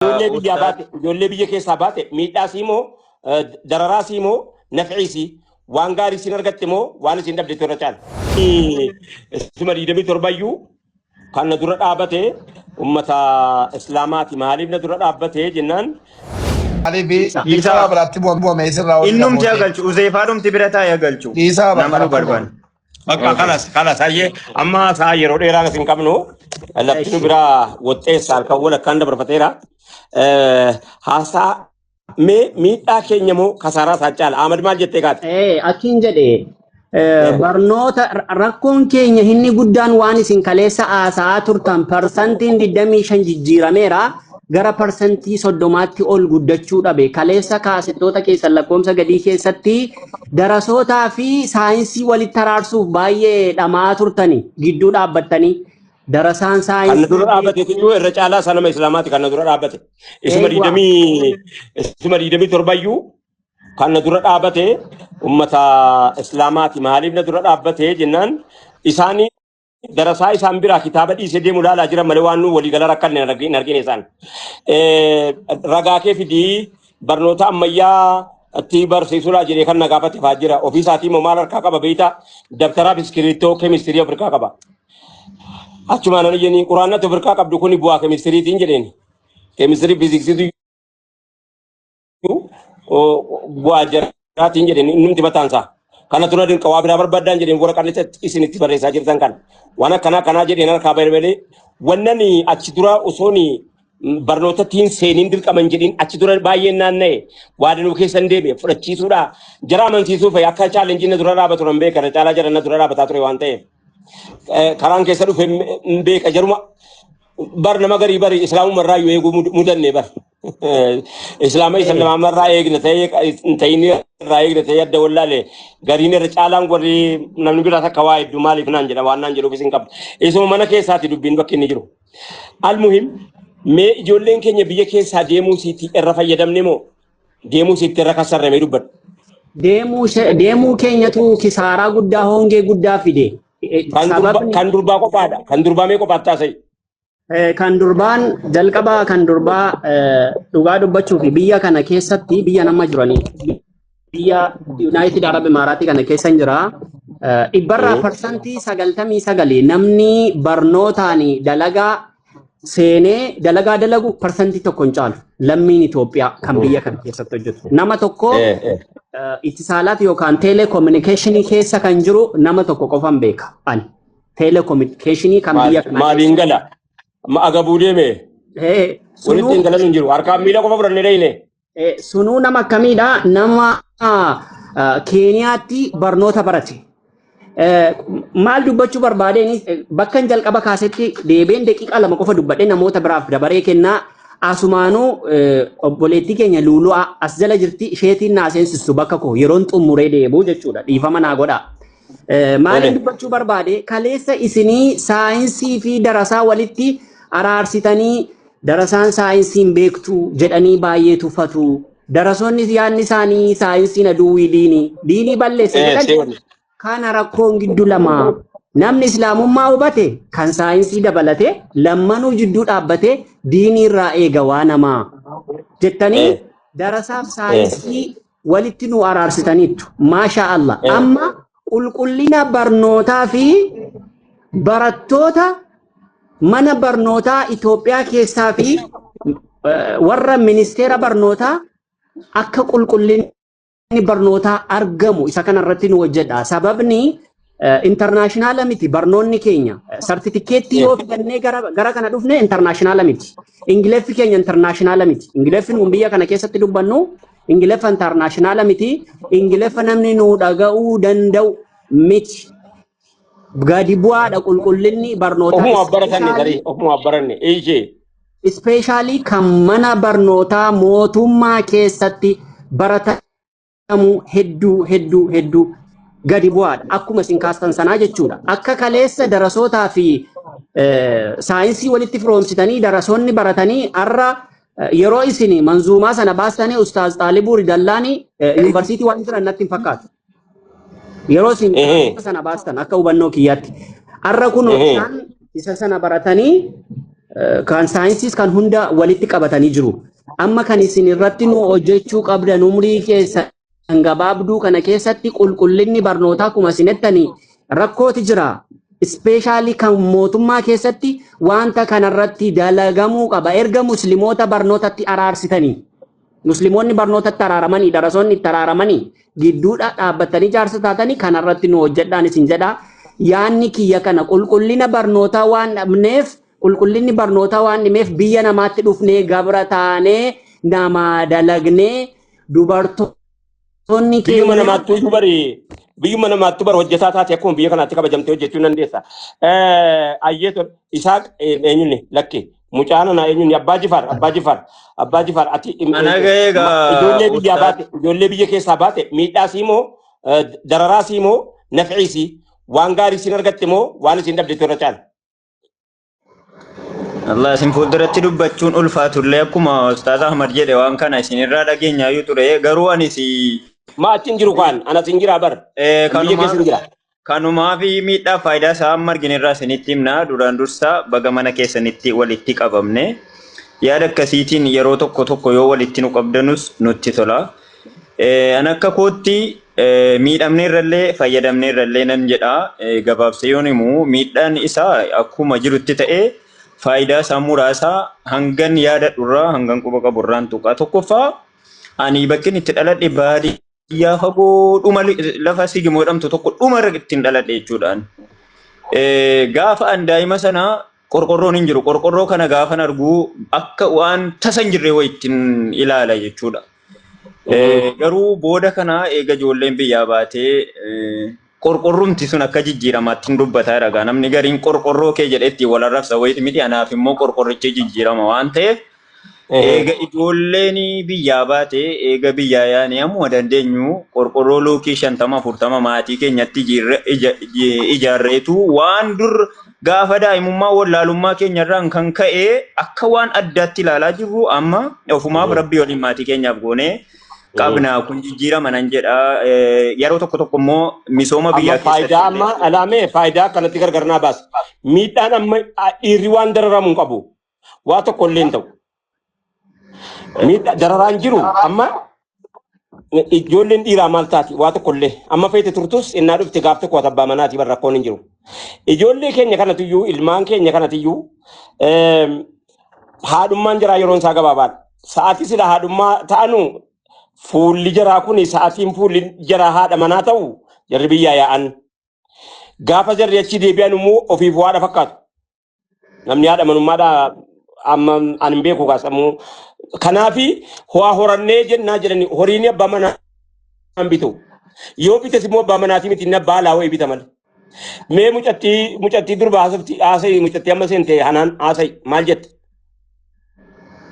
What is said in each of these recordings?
Ijoollee biyyaa Ustaaz baate, ijoollee biyya keessaa baate, miidhaa sii moo dararaa sii moo nafcii sii, waan gaarii siin argatte moo waan isin dhabde irra caala? Isuma 27 iyyuu kan na dura dhaabate ummata islaamaati. Maaliif na dura dhaabbate jennaan, Maaliif Dhiisaa. dhiisaa biraatti bu'ame isirraa hojii Innumti qabuuti. agalchu Uzeefaadhumti bira taa'ee agalchu. Dhiisaa Nama bakka nu rakkoo qabu. barbaanne. Bakka kalas kalas, hayyee, amma sa'a yeroo dheeraa as hin qabnu, lafti nu biraa woxxeessa, halkan walakkaan dabarfateera. Haasaa mee, miidhaa keenya moo kasaaraa isaa caala? Ahmad, maal jettee kaate? Akkin jedhe, barnoota rakkoon keenya inni guddaan waan isin kaleessa haasa'aa turtan parsantiin 25 jijjiirameera, gara parsantii 30tti ol guddachuu dhabe. Kaleessa kaasettoota keessan lakkoomsa gadii keessatti darasootaa fi saayinsii walitti araarsuuf baay'ee dhama'aa turtani, gidduu dhaabbattanii darasaan Kan na saayinsii dura dhaabbate iyyuu irra caalaa isaa nama islaamaati kan na dura dhaabbate. Isuma Eegwa. 20, isuma 27 iyyuu kan na dura dhaabbate ummata islaamaati. Maaliif na dura dhaabbate jennaan, isaanii darasaa isaan biraa kitaaba dhiisee deemu ilaalaa jiran malee waan nu waliigala rakkanne hin argine isaan. Ragaa kee fidii, barnoota ammayyaa itti barsiisuudhaa jedhee kan na gaafate fa'aa jira. Ofii isaatii immoo maal harkaa qaba beektaa? Dabtaraa fi iskiriiptoo keemistirii of harkaa qaba. Achumaan ani jenii, quraannatti of harkaa qabdu kuni bu'aa keemistiriitiin jedheen. Keemistirii fiiziksiitu bu'aa jaraatiin jedheen innumti mataan isaa. Kana tura dirqa waa biraa barbaaddaan jedheen, waraqaan isin itti barreessaa jirtan kan. Waan akkanaa kanaa jedheen harkaa balbalee wannan achi dura osoon barnoota tiin seeniin dirqaman jedhiin achi dura baay'een naanna'e, waa danuu keessan deeme fudhachiisuudha. Jara amansiisuu fa'i akka chaalenjiin na dura dhaabatu nan beeka, na caalaa jara na dura dhaabataa ture waan ta'eef. Karaan keessa dhufe hin beeka, jaruma bar nama garii bari islaamuma irraa yoo eeguu mudanne bar. Islaama isa lamaama irraa eegna ta'ee hin ta'in irraa eegna ta'ee adda wallaale, gariin irra caalaan warri namni biraa takka waa hedduu maaliif naan jedha, waan naan jedhuufis hin qabu. Isuma mana keessaati dubbiin bakki inni jiru. Almuhim, mee ijoolleen keenya biyya keessaa deemuu siitti irra fayyadamne moo deemuu siitti irra kassarrame dubbadhu. Deemuu keenyatu kisaaraa guddaa, hongee guddaa fide. Kan durbaa Sababni kan durbaa qofaadha. Kan durbaa mee qofaatti haasa'e? Kan durbaan jalqaba, kan durbaa, dhugaa dubbachuu fi biyya kana keessatti, biyya nama jiranii, biyya United Arab Emirates kana keessa hin jira. Dhibbarraa 99% namni barnootaan dalagaa seenee dalagaa dalagu 1% hin caalu. Lammiin Itoophiyaa kan biyya kana keessatti hojjetu. Nama tokko Etisalat yookaan teeleekoominikeeshinii keessa kan jiru nama tokko qofan beeka ani. Teeleekoominikeeshinii kan biyya kana Maaliin keessa. gala? Ma agabuu deeme? Walitti Sunuu hin galan hin jiru. Harkaan miila qofa fudhannee deeyne. Sunuu nama akkamiidha? Nama Keeniyaatti barnoota barate. Maal dubbachuu barbaadeen, bakka hin jalqaba kaasetti deebiin daqiiqaa 2 qofa dubbadhee namoota biraaf dabaree kennaa. Asumaanuu obboleettii keenya Luulu'aa as jala jirti, isheetiin naa seensistu bakka koo yeroon xumuree deebi'u jechuudha. Dhiifama naa godhaa. Maaliin dubbachuu barbaade, kaleessa isinii saayinsii fi darasaa walitti araarsitanii, darasaan saayinsiin beektu jedhanii baay'ee tuffatu. Darasoonni yaadni isaanii saayinsiin aduwwii diinii. Diinii balleessa jedhan. Seewwan. Kana rakkoon giddu lama. Namni islaamummaa hubate kan saayinsii dabalate lammanuu jidduu dhaabbate diinii irraa eega waa namaa jettanii darasaaf saayinsii walitti nu araarsitaniittu. Maashaa Allah. Amma qulqullina barnootaa fi barattoota mana barnootaa Itoophiyaa keessaa fi warra ministeera barnootaa akka qulqullinni barnootaa argamu isa kanarratti nu hojjedha. Sababni international miti barnoonni keenya. Sartifikeettii yoo fidannee gara kana dhufne international miti. Ingiliffi keenya international miti. Ingiliffi nuun biyya kana keessatti dubbannu Ingiliffa international miti. Ingiliffa namni nu dhaga'uu danda'u miti. Gadi bu'aadha qulqullinni barnootaa. Ofuma baratanne tarii ofuma baranne ishee. Especially kan mana barnootaa mootummaa keessatti baratamu hedduu hedduu hedduu gadi bu'aadha. Akkuma isin kaastan sanaa jechuudha. Akka kaleessa darasootaa fi saayinsii walitti firoomsitanii darasoonni baratanii har'a yeroo isin manzuumaa sana baastanii Ustaaz Xaalibuu Ridallaanii yuunivarsiitii waan jiran natti hin fakkaatu. Yeroo isin sana baastan akka hubannoo kiyyaatti. Har'a kun isaan isa sana baratanii Kan saayinsiis kan hunda walitti qabatanii jiru. Amma kan isin irratti nu hojjechuu qabdan umrii keessan gabaabduu kana keessatti qulqullinni barnootaa akkuma isin jettanii rakkooti jira. Especially kan mootummaa keessatti wanta kanarratti dalagamuu qaba. Erga musliimoota barnootatti araarsitanii, musliimoonni barnootatti araaramanii, darasoonni itti araaramanii, gidduudha dhaabbatanii jaarsa taatanii kanarratti nu hojjedhaan isin jedha. Yaanni kiyya kana, qulqullina barnootaa waan dhabneef, qulqullinni barnootaa waan dhimeef, biyya namaatti dhufnee gabra taanee namaa dalagnee dubartoonni Biyyuma keenya namaattuu iyyuu bari, biyyuma namaattuu bari hojjetaa taate akkuma biyya kanaatti kabajamtee hojjechuu dandeessa. Ayyeetu Isaaq eenyunni lakki mucaan ana eenyunni Abbaa Jifaar ati Ana ga'ee egaa ijoollee biyyaa ustaaz. baate, ijoollee biyya keessaa baate, miidhaa sii moo dararaa sii moo nafcii sii, waan gaarii siin argatte moo waan isin dhabde irra caala? Allah isin fuulduratti dubbachuun ulfaatullee, akkuma Ustaaz Ahmad jedhe waan kana isinirraa dhageenyaayyuu ture, garuu anis Maa achi hin jiru kaan anas hin jira bar biyya keessa hin jira. Kanumaa fi miidhaa faayidaa isaa amma argine irraa isinitti himna. Duraan dursa baga mana keessanitti walitti qabamne. Yaada akkasiitiin yeroo tokko tokko yoo walitti nu qabdanus nutti tola. An akka kootti miidhamne irrallee fayyadamne irrallee nan jedha. Gabaabsee yoon himu, miidhaan isaa akkuma jirutti ta'ee faayidaa isaa muraasa hangan yaadadhurraa, hangan quba qaburraan tuqa. Tokkoffaa, ani bakki inni itti dhaladhe baadiyyaa fagoo dhuma lafa Sigimoo jedhamtu tokko dhuma irra ittiin dhaladhe jechuudhaan. Gaafa an daa'ima sana qorqorroon hin jiru. Qorqorroo kana gaafan argu akka waan tasa hin jirre wayi ittiin ilaala jechuudha. Garuu booda kana eega ijoolleen biyyaa baatee qorqorrumti sun akka jijjiiramaatti hin dubbataa jira. Namni gariin qorqorroo kee jedhee ittiin wal arrabsa wayiti miti, anaaf immoo qorqorrichi jijjiirama waan ta'eef eega ijoolleen biyyaa baate, eega biyyaa yaane, ammuma dandeenyu qorqorroo luukii 50 40 maatii keenyatti ijaarreetu waan dur gaafa daa'imummaa wallaalummaa keenyarraan kan ka'e akka waan addaatti ilaalaa jirru amma ofumaaf rabbii waliin maatii keenyaaf goonee qabna. Kun jijjiirama nan jedha. Yeroo tokko tokko immoo misooma Amma biyyaa keessatti faayidaa illee amma alaamee faayidaa akkanatti gargar naa baasa. Miidhaan amma dhiirri waan dararamu hin qabu. Waa tokko illee hin ta'u. Miidhaa dararaan jiru amma ijoolleen dhiiraa maal taati, waa tokko illee amma feete turtus innaa dhufte gaaf tokko abbaa manaati bar, rakkoon hin jiru. Ijoollee keenya kanatiyyuu, ilmaan keenya kanatiyyuu haadhummaan jaraa yeroon isaa gabaabaadha. Sa'aatii sila haadhummaa ta'anu fuulli jaraa kun, sa'aatiin fuulli jaraa haadha manaa ta'u, jarri biyyaa yaa'an. Gaafa jarri achi deebi'an immoo ofiif waadha fakkaatu. Namni haadha manummaadhaa amma ani hin beeku kaasamuu. Kanaafi waa horannee jennaa jedhani horiin abbaa manaa hin bitu. Yoo bites immoo abbaa manaatii miti, inni abbaa alaa wayii bita malee. Mee mucattii durba haasofti haasa'i, mucattii amma seente hanaan haasa'i, maal jette?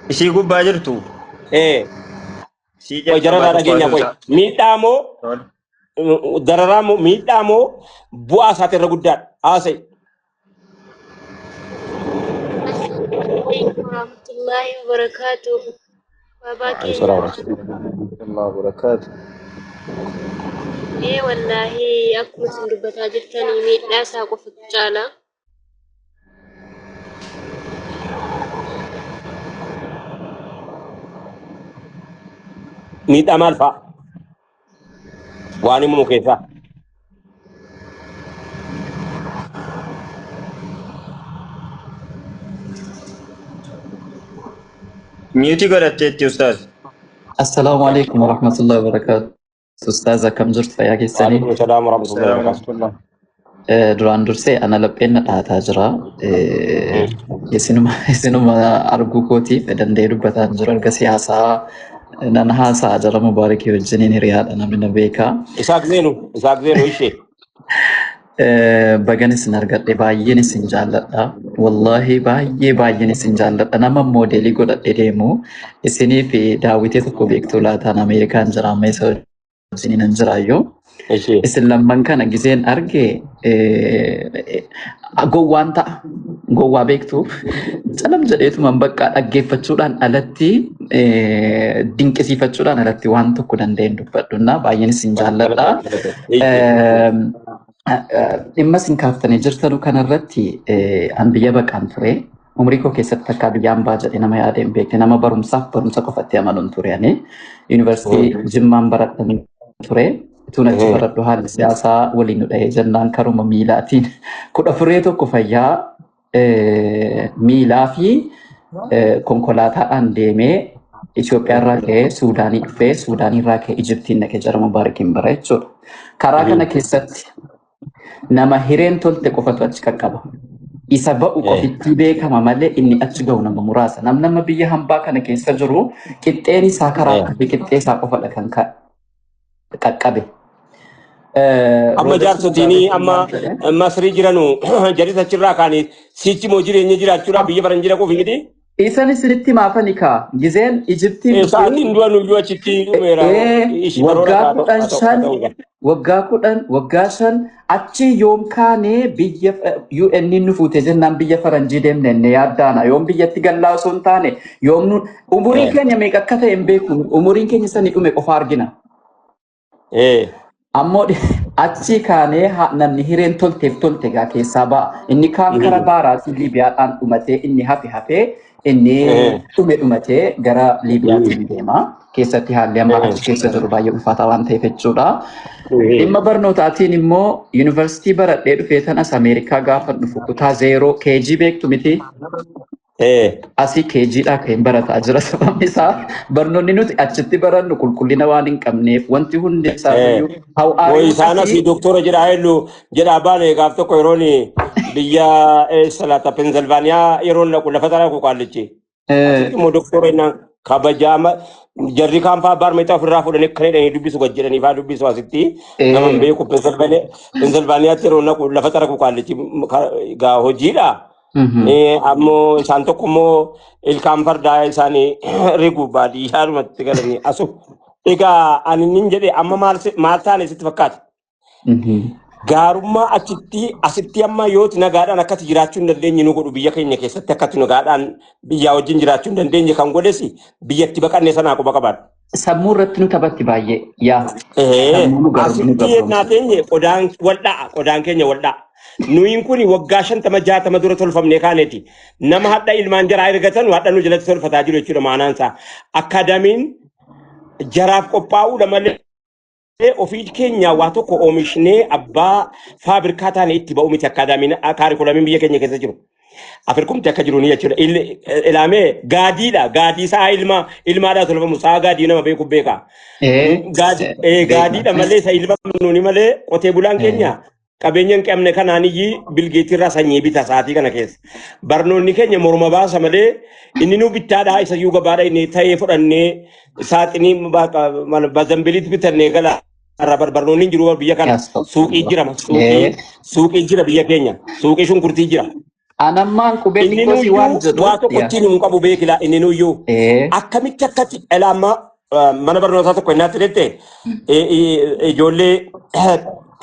Isii gubbaa jirtu. Ee Isii qoy jalqabaa jararraa tokko dhageenya qoy. haasofta. Miidhaa moo dararaa moo, miidhaa moo bu'aa isaati irra guddaadha? Haasa'i. Assalamualaikum warahmatullahi wabarakatuh. Babaa keenya. Allah barakaatu. Ee wallaahi, akkuma isin dubbataa jirtanii miidhaa isaa qofatu caala. Miidhaa maal fa'a? Waan himamu keessaa. Mute godhatteetti ustaaz. Assalaamu alaikum warahmatullahi wabarakatuh. Ustaaz, akkam jirtu, fayyaa keessanii? Waalaikum salaam warahmatullahi wabarakatuh. Warahmatullah. Duraan dursee ana lapheen na dhaataa jira. Isinuma arguu kootiif danda'ee dubbataa hin jiru. Erga siyaasaa nan haasa'a jara Mubaarakii wajjiniin hiriyaadha, namni na beeka. Isaaq Zeenu, Isaaq Zeenu ishee. Bagan isin argadhe, baay'een isin jaalladha. Wallaahi baay'ee baay'een isin jaalladha. Nama moodeelii godhadhe deemu isinii fi daawwitee tokko beektuu laataan, Ameerikaan jira, amma isa wajjiniin hin jiraayyuu. Ishee. Isin lamman kana gizeen arge gowwaan ta'a. Gowwaa beektu calam jedheetuman bakka dhaggeeffachuudhaan alatti, dinqisiifachuudhaan alatti waan tokko danda'een dubbadhu baay'een isin jaalladha. Ishee. Dhimma isin kaaftanii jirtanu kanarratti an biyya baqaan ture. Umurii koo keessatti takkaa biyya hambaa jedhee nama yaadee hin beekne, nama barumsaaf barumsa qofatti amanuun ture ani. Yuunivarsiitii Jimmaan baradhan ture. Utuun achi baradhu haalli siyaasaa waliin nu dhahee jennaan karuma miilaatiin 14 1 fayyaa miilaa fi konkolaataadhaan deemee Itoophiyaarraa ka'ee Suudaanii dhufee, Suudaaniirraa ka'ee Ijiptiin dhaqee jara Mubaarakiin bara jechuudha. Karaa kana keessatti nama hireen tolte qofatu achi qaqqaba. Isa ba'u qofitti beekama malee inni achi ga'u nama muraasa. Nama biyya hambaa kana keessa jiru qixxeen isaa karaa fi qixxee isaa qofadha kan qaqqabe. Amma Rooberti jaarsotiinii Mugaabeetiin amma maal jedhe? Masrii jiranu jaris achirraa kaanii siichi moo jireenya jiraachuudhaaf biyya faranjii dhaquuf miti. Isan isinitti maafani kaa gizeen Ijiptiin dhufuu Sa'aatiin dura nuyyuu achitti dhumeera ishii baroota waggaa haa ta'u 10 haa ta'u haa 5 ta'u. Waggaa 10, waggaa 5 achi yoom kaanee biyya UN nu fuute jennaan biyya faranjii deemne inni yaaddaana yoom biyyatti gallaa osoo hin taane, yoom nu umuriin keenya meeqa akka ta'e hin beeku, umuriin keenya sanii dhume qofa argina. Ammoo achi kaanee namni hireen tolteef tolte gaa keessaa ba'a. Inni kaan kara baaraatiin Liibiyaadhaan dhumatee, inni hafe hafee, inni dhume dhumatee gara Liibiyaatiin deema. Keessatti haalli amma achi keessa jiru baay'ee ulfaataa waan ta'eef jechuudha. Dhimma barnootaatiin immoo yuunivarsiitii baradhee dhufee tanas Ameerikaa gaafa dhufu kutaa 0 KG beektu miti. Asii KGdhaa kan barataa jira. Sababni isaa barnoonni nuti achitti barannu qulqullina waan hin qabneef wanti hundi isaa iyyuu how are Way you isaan asii asii doktora jedhaa hellu jedhaa baane. Gaaf tokko yeroon biyya eessa laata, Pensilvaaniyaa yeroon dhaqu lafa xara qaallichi. Asitti immoo doktora innaan kabajaama jarri kaan fa'aa baarmeexaa ofirraa fuudhanii akkana jedhanii dubbisu, gad jedhanii fa'aa dubbisu. Asitti nama hin beeku. Pensilvaaniyaatti yeroo naqu lafa xara qaallichi gaa hojiidha. Ammoo isaan tokko immoo ilkaan fardaa isaanii rigu baadiyyaadhumatti galanii asu. Egaa ani nin jedhe, amma maal maal taane sitti fakkaata? Gaarummaa achitti asitti amma yooti nagaadhaan akkatti jiraachuu hin dandeenye nu godhu, biyya keenya keessatti akkatti nagaadhaan biyyaa wajjin jiraachuu hin dandeenye kan godhes biyyatti baqanne sanaa quba qabaadha. Sammuu irratti nu taphatti baay'ee yaa sammuu nu nu Asitti gabroomsa. yennaa teenye qodaan wal dha'a, qodaan keenya wal dha'a. Nuyin kun waggaa 50 60 dura tolfamnee kaaneeti. Nama hadha ilmaan jaraa ergatan hadha nu jalatti tolfataa jiru jechuudha maanaan isaa. Akkaadaamiin jaraaf qophaa'uudha malee ofii keenya waa tokko oomishnee abbaa faabirikaa taane itti ba'u miti akkaadaamiin kaarikulamiin biyya keenya keessa jiru. Afirkumti akka jiru ni jechuudha. Ilaamee gaadiidha. Gaadii sa'a ilma ilmaadhaa tolfamu, sa'a gaadii nama beeku beeka. Beekna. Gaadiidha malee isa ilma nuuni malee qotee bulaan keenya qabeenya hin qabne kanaaniyyii bilgeetiirraa sanyii bita sa'aatii kana keessa. Barnoonni keenya morma baasa malee inni nu bittaadhaa isa iyyuu gabaadha inni ta'ee fudhannee saaxinii bazambiliitti bitannee gala. Irraa barnoonni hin jiru biyya kana, suuqii jira, suuqii suuqii jira, biyya keenya suuqii shunkurtii jira. Anammaan qubee Inni xiqqoo si waan nuyyuu jedhu waa tokko ittiin hin qabu beekila inni nuyyuu. Akkamitti akkatti ilaama mana barnootaa tokko innaatti jette ijoollee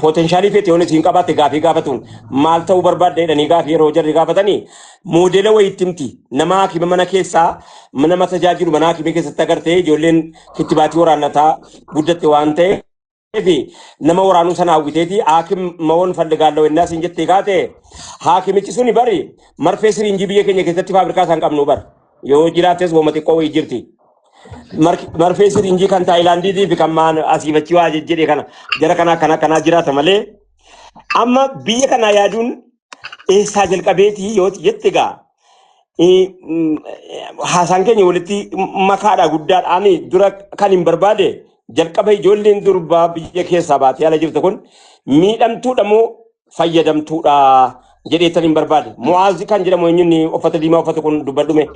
potential feete yoon isiin qabaatte gaafii gaafatuun maal ta'uu barbaadde jedhanii gaafii yeroo jarri gaafatanii moodela wayiitti himti. Nama haakima mana keessaa nama tajaajilu mana haakimii keessatti agartee ijoolleen kittibaatii waraannataa guddatte waan ta'eef nama waraanuu sana hawwiteeti haakim mawoon falligaalloo ennaa siin jettee kaate, haakimichi suni bari marfee siriinjii biyya keenya keessatti faabrikaa isaan qabnu bar yoo jiraattes wooma xiqqoo wayii jirti. Marfee siriinjii kan Taayilaandiitii fi kan maan asii fachi waa jedhe kana jara kana akkana akkanaa jiraata malee amma biyya kanaa yaaduun eessaa jalqabeetii yoo jette gaa haasaan keenya walitti makaadha guddaadha. Ani dura kan hin barbaade jalqaba ijoolleen durbaa biyya keessaa baatee ala jirtu kun miidhamtuudha moo fayyadamtuudha jedheetan hin barbaade. Mu'aazi kan jedhamu eenyuun uffata diimaa uffatu kun dubbadhume.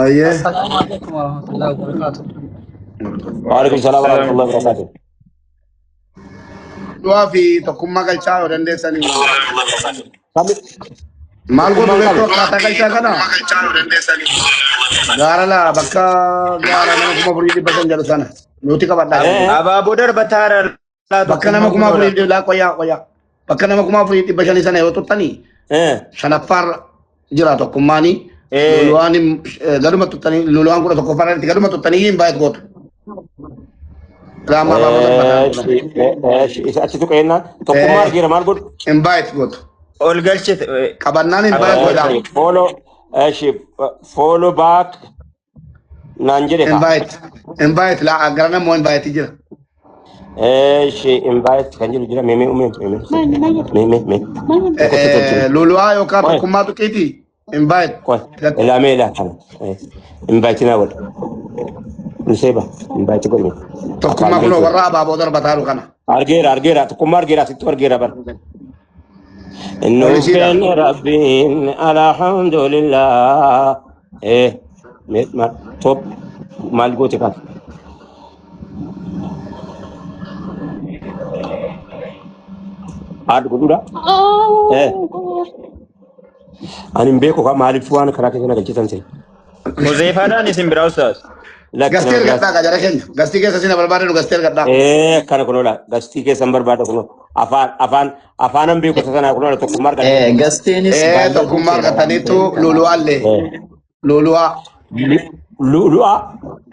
Ayyee. Assalamu alaikum warahmatullahi wabarakatuh. Waalaikum salaam warahmatullahi wabarakatuh. Du'aa fi tokkummaa galchaa yoo dandeessanii. Kami Maal godhu tokkummaan beektu kami? akkaataa galchaa kana? Gaara laa bakka gaara nama 4500 jedhu sana. Nuti qabadhaa. Abaaboo darbataara laa Bakka nama tokkummaan kuma kunoodha. afurii laa qoyyaa qoyyaa. Bakka nama 4500 sana yoo tuttanii shanaffaarra jira tokkummaanii. Luluwaan gaduma tuttanii luluwaan 11ffaarra irratti gaduma tuttanii hin baay'atu gootu. Raammaa abaaboo darbataa. Isa achi tuqeennaa tokkummaa argeera maal godhu? Hin baay'atu gootu. Ol galchite. Qabannaan hin baay'atu godhaa. Follow. Eshi follow back naan jedhe kaa. Invite. Invite laa gara namoo invite jira. Eshi invite kan jedhu jira mee mee mee mee mee mee mee tokkotti tolchine. Lulu'aa yookaan Qoy tokkummaa tuqiiti. Invite. qoy ilaa mee ilaa kana invite naa godha. Nuseeba invite godhi. Tokkummaa Afaan kunoo beeku. warra abaaboo darbataa jiru kana. Argeera argeera tokkummaa argeera sittu argeera bara. Nuuf Poolisiidha. kenne rabbiin alhamdulillah. Mee maal top maal goote kan? Haadha godhuudha. Ani hin beeku kaa maaliif waan karaa keessa na galchitan ta'e. Huzeefaadhaan isin biraa ustaas. Lakki Gastii nama biraas. ergadhaa kaa jara keenya. Gastii keessa isin barbaadanu gastii ergadhaa. Akkana kunoo laa gastii keessan barbaada kunoo afaan afaan afaanan beeku sanaa kunoo laa tokkummaa argadhe. Gastiinis baay'ee Tokkummaa guuteera waan argataniitu ta'eef kanaaf. lulu'aallee. Lulu'aa. Lu'lu'aa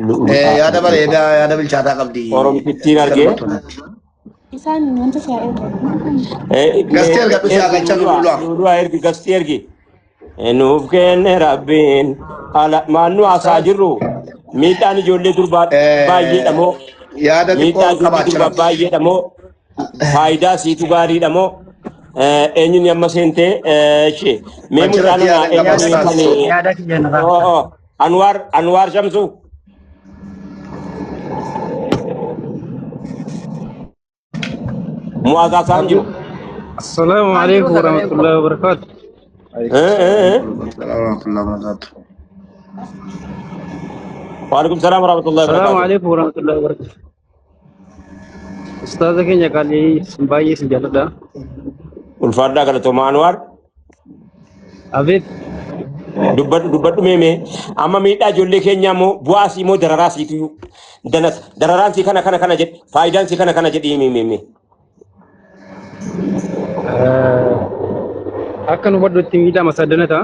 lu'lu'aa Yaada bareedaa yaada bilchaataa qabdi. Oromtittiin argee. Isaan wanta si'a ergan. Gastii ergadhu si'a Ergi galchan lu'lu'aa lulu'aa. lu'lu'aa ergi gastii ergi. Nuuf kenne rabbiin ala maal nu haasaa jirru miidhaan ijoollee durbaa baay'eedha moo Yaada xiqqoo miidhaan ijoollee qabaachuu durbaa baay'eedha moo faayidaa siitu gaariidha moo eenyuun amma seentee ishee mee mucaan Achirratti yaada qaba eenyuun ustaas. kan Yaada kiyya narraa fixaa. Anwaar Anwaar Shamsuu Mu'aazaa isaan jiru. Assalamu alaikum warahmatullahi wabarakatuh. Warahmatullahi wabarakatuh. Waalaikum salaam warahmatullahi Assalamu wabarakatuh. alaikum warahmatullahi wabarakatuh. Ustaaza keenya qaalii isin baay'ee isin jaalladha. Ulfaadhaa galatoomaa Anwaar. Abeet Dubbadhu dubbadhu mee mee amma miidhaa ijoollee keenyaa immoo bu'aa sii immoo dararaa siitu danata dararaan sii kana kana kana jedhi faayidaan sii kana kana jedhi mee mee mee. Akka nu hubadhutti miidhaa masaa danata.